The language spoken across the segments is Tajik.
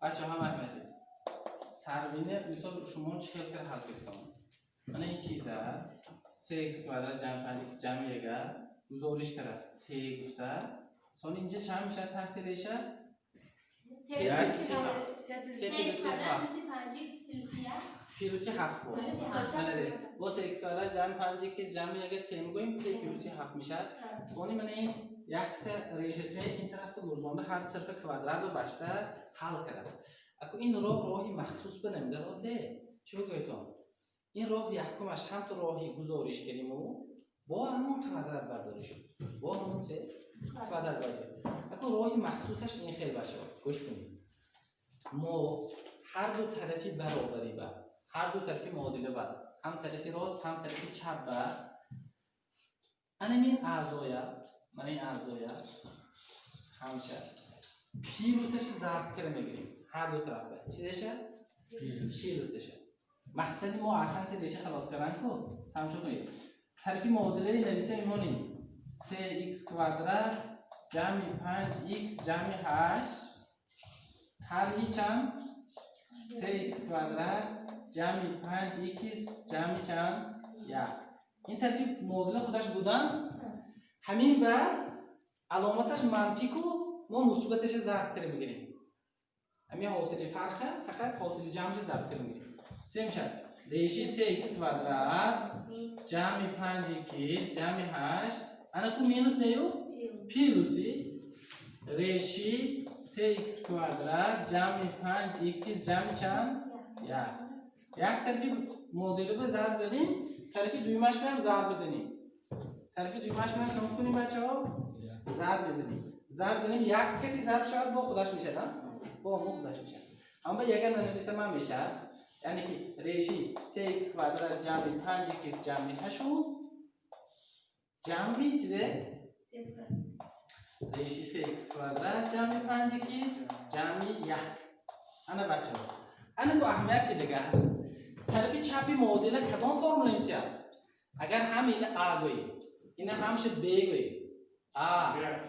Бачаҳо, ҳам сарвине, мисол, шумо чӣ хел кар ҳал кардтон? Мана ин чиз аст: се х квадрат ҷамъ панҷ х ҷамъи яга гузориш кард т гуфта. Сон инҷа чанд мешавад таҳти реша? Як. Т плюси ҳафт. Плюси ҳафт буд. Мана рес бо се х квадрат ҷамъи панҷ х ҷамъи яга т мегӯем, т плюси ҳафт мешавад. Сони мана ин якта реша т ин тарафа гурзонда, ҳар ду тарафа квадратро башта ҳал кардаст. Аку ин роҳ роҳи махсус ба намедарод де. Чӣ бигӯетон? Ин роҳ якумаш ҳам ту роҳи гузориш кардиму бо ҳамон квадрат бардорӣ шуд, бо ҳамон се квадрат бардорӣ. Аку роҳи махсусаш ин хел, бачаҳо, гӯш кунед. Мо ҳар ду тарафи баробарӣ ба ҳар ду тарафи муодила, ба ҳам тарафи рост, ҳам тарафи чап, ба анамин аъзоя, мана ин аъзоя ҳамша плюсаша зарб кара мегирем ҳар ду тараф ба чизеша, плюсаша. Мақсади мо аз таҳти реша халос кардан ку. Тамошо кунед, тарафи муодилаи нависа мемонем: се х квадрат ҷамъи панҷ х ҷамъи ҳашт тарҳи чанд? Се х квадрат ҷамъи панҷ х ҷамъи чанд? Як. Ин тарафи муодила худаш будан, ҳамин ба аломаташ манфӣ ку, мо мусбаташа зарб кара мегирем. Ҳамин ҳосили фарқа фақат ҳосили ҷамъша зарб кара мегирем. Се мешавад реши се х квадрат ҷамъи панҷ х ҷамъи ҳашт, ана ку минус нею, плюси реши се х квадрат ҷамъи панҷ х ҷамъи чанд? Як. Як тарафи муодила ба зарб задем, тарафи дуюмаш ҳам зарб бизанем. Тарафи дуюмаш ҳам чон кунем, бачаҳо? Зарб мезанем. Зарб занем, як кати зарб шавад, бо худаш мешавад, бо ҳамон худаш мешавад. Аммо яган нанависам ҳам мешавад, яъне ки реши се х квадрат ҷамъи панҷ х ҷамъи ҳашу ҷамъи чизе? Реши се х квадрат ҷамъи панҷ х ҷамъи як. Ана, бачаҳо, ана бо аҳамияти дигар: тарафи чапи муодила кадом формула имтиҳад? Агар ҳам ина а гӯем, ина ҳамша б гӯем, а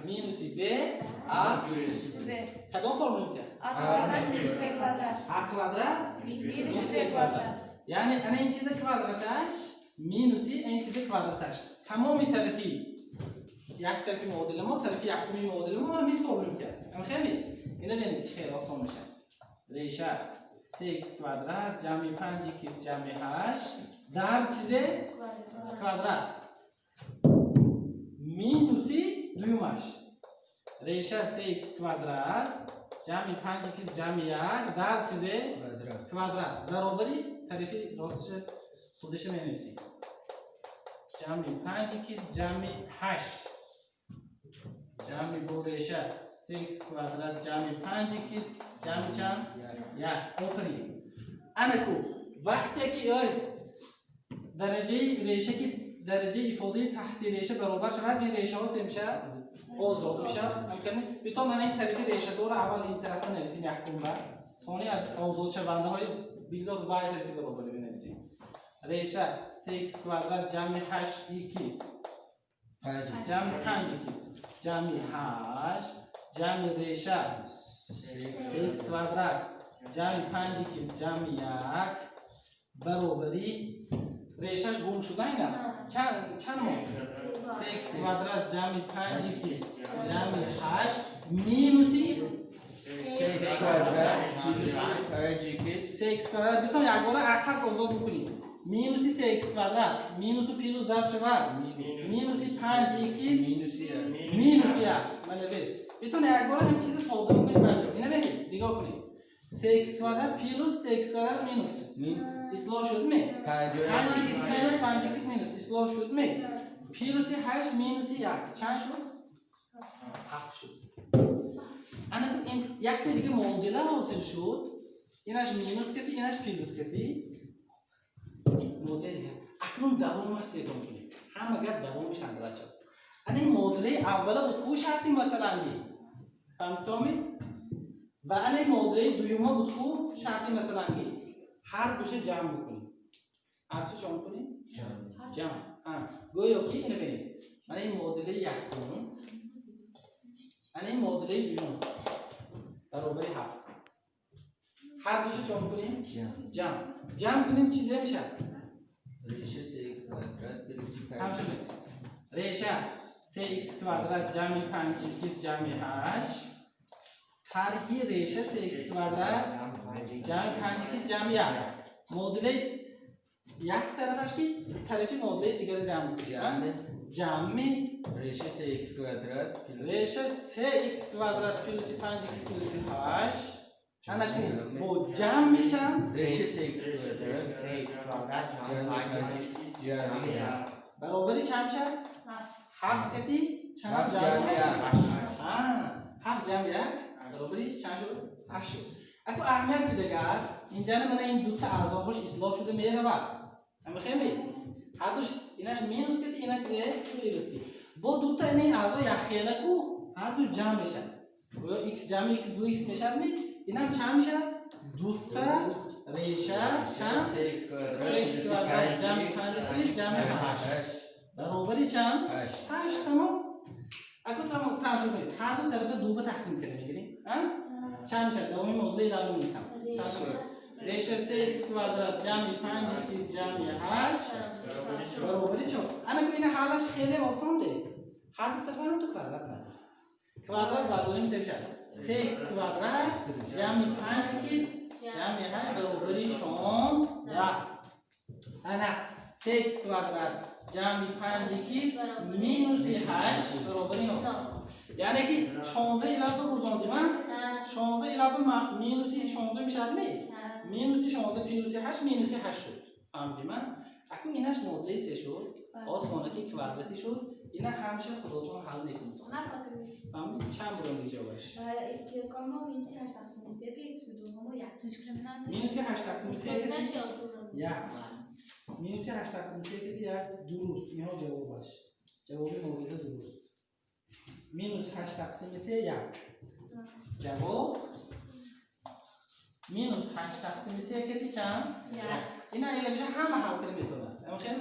минуси б, а плюси Б. кадом формула имтиҳад? А квадрат минус Б квадрат. А квадрат минус Б квадрат. Яъне ана ин чиза квадраташ минуси ин чиза квадраташ. Тамоми тарафи, як тарафи муодила мо, тарафи якуми муодила мо ҳамин формула имтиҳад. Ам хеле ина бинед, чӣ хеле осон мешавад: реша се х квадрат ҷамъи панҷ х ҷамъи ҳашт дар чизе? Квадрат минуси дуюмаш реша се х квадрат ҷамъи панҷ х ҷамъи як дар чизе? Квадрат. Квадрат баробари тарафи ростша худаша менависем, ҷамъи панҷ х ҷамъи ҳашт ҷамъи бо реша се х квадрат ҷамъи панҷ х ҷамъи чанд? Як. Офарин. Ана ку вақте ки ой дараҷаи реша ки дараҷаи ифодаи таҳти реша баробар шавад, ин решаҳо се мешавад, озод мешавад. Ҳамкарни битон ана ин тарафи решадора аввал ин тарафа нависем якум бар, сони озодшавандаҳои бигзор вай тарафи баробари бинависем: реша се х квадрат ҷамъи ҳашт х Панҷ. ҷамъи панҷ х ҷамъи ҳашт ҷамъи реша се х квадрат ҷамъи панҷ х ҷамъи як баробари решаш гум шуда. Ина чанд мо? Се х квадрат ҷамъи панҷ х ҷамъи ҳашт минуси Се х квадрат плюс панҷ х. Се х квадрат битон якбора аққас озод бикунед. Минуси се х квадрат, минусу плюс зарб шавад, минуси панҷ х Минуси як. Минуси як. Мана бес битон якбора ҳам чизи сода бикунед. Бачаҳо, ина бинед, нигоҳ кунед: се х квадрат плюс се х квадрат минус ислоҳ шуд ме? Панҷ. Панҷ х минус панҷ х минус ислоҳ шуд ме? Плюси ҳашт минуси як чанд шуд? Ҳафт шуд. Ана ин якта дига муодила ҳосил шуд. Инаш минус кати, инаш плюс кати муодила дига. Акнун давомаш сегон кунед. Ҳама гап давомиш ҳанда, бачаҳо. Ана ин муодилаи аввала буд ку шарти масаланги, фаҳмидтомед? Ва ана ин муодилаи дуюма буд ку шарти масаланги. Ҳар душа ҷамъ бикунем. Ҳар душа чон кунем? Ҷамъ. Гӯё ки ина бинед, мана ин муодилаи якум, ана ин муодилаи дуюм баробари ҳафт. Ҳар душа чо мекунем? Ҷамъ. Ҷамъ. Ҷамъ кунем, чизе мешавад? Реша 3 квадрат плюс Ҳам 5. шуд. Реша 3x квадрат ҷамъи 5x ҷамъи 8 тарҳи реша 3x квадрат ҷамъи 5x ҷамъи 1. Муодилаи як тарафаш ки тарафи муодилаи дигаро ҷамъ мекунем. Ҷамъи. Ҷамъи Реша 3x квадрат плюс реша 3x квадрат плюси 5x плюси 8 ана кунед, бо ҷамъи чанд? Реша 3x квадрат 3x квадрат ҷамъи ҷамъи 5 ҷамъи 1. Баробари чанд мешавад? Ҳафт кати чанд Ҳафт ҷамъ ҷамъи мешавад? ҳашт. Ҳафт ҷамъи як баробари чанд шуд? Ҳашт шуд. Аку, аҳамияти дигар инҷа мана ин дута аъзоҳош ислоҳ шуда меравад. Ҳамихеми ҳардуш инаш минус кати, инаш плюс ки бо дута ин аъзо якхела ку, ҳардуш ҷамъ мешавад. Ё x ҷамъи x ду x мешавад ми? Инам чанд мешавад? Дута реша чанд? 3x квадрат 3x квадрат ҷамъи 5x ҷамъи 8 баробари чанд? 8. Ҳашт. Тамом. Аку, тамом, тамошо кунед, ҳар ду тарафа ду ба тақсим карда мегирем. Чанд мешавад? Давоми муодилаи лаво менависам. Тамошо кунед: реша 3x квадрат ҷамъи 5x ҷамъи 8 баробари чор. Ана ку, ина ҳалаш хеле осон де. Ҳар ду тарафа ҳам ту квадрат бардор. Квадрат бардорем, се мешавад 3x квадрат ҷамъи 5x ҷамъи 8 баробари 16. Ана 3x квадрат ҷамъи 5x минуси 8 баробари 9. Яъне ки 16 илава гузондим, а? 16 илава минуси 16 мешавад ми? Минуси 16 плюси 8 минуси 8 шуд. Фаҳмидим, а? Акун инаш муодилаи се шуд, осона ки квадратӣ шуд. Ина ҳамеша худотон ҳал мекунед. Фаҳмид? Чанд буромди ҷавобаш? X якомо минуси ҳашт тақсими се ки x дуюмо як. Дискриминант. Минуси 8 тақсими се кати як. Минуси 8 тақсими се кати як. Дуруст, инҳо ҷавобаш. Ҷавоби муодила дуруст. Минус 8 тақсими се як. Ҷавоб минус 8 тақсими се кати чанд? Як. Ина ила меша, ҳама ҳал карда метавонад. Ама хеле